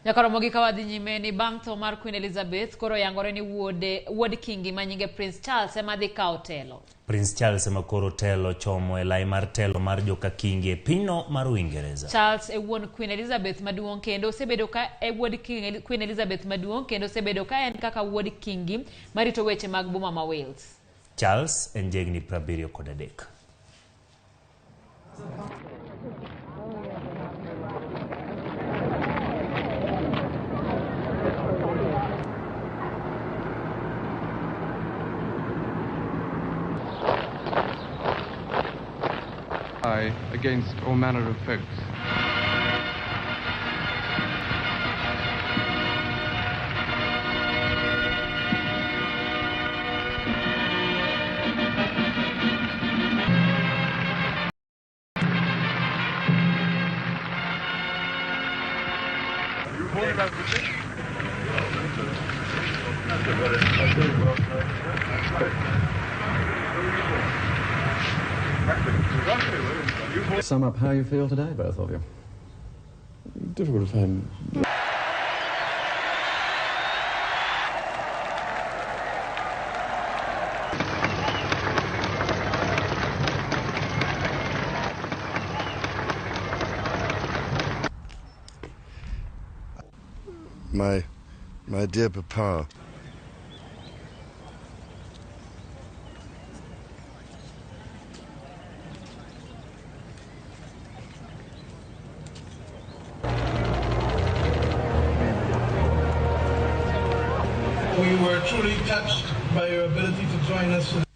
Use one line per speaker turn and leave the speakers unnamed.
Nyakaromogi ka wadhi nyime ni bang' tho mar Queen Elizabeth koro yangore ni wuod Kingi ma nyinge Prince Charles ema dhi kawo telo.
Prince Charles ema koro telo chomo e lai mar telo mar joka Kingi e pinyno mar Uingereza.
Charles e wuon Queen Elizabeth maduong' kendo osebedo ka e wuod Queen Elizabeth maduong' kendo osebedo ka en kaka wuod Kingi marito weche mag boma ma Wales.
Charles en jahigni 73.
Against all manner of folks.
Sum up how you feel today, both of you.
Difficult to find.
My dear papa.
We were truly touched by your ability to join us.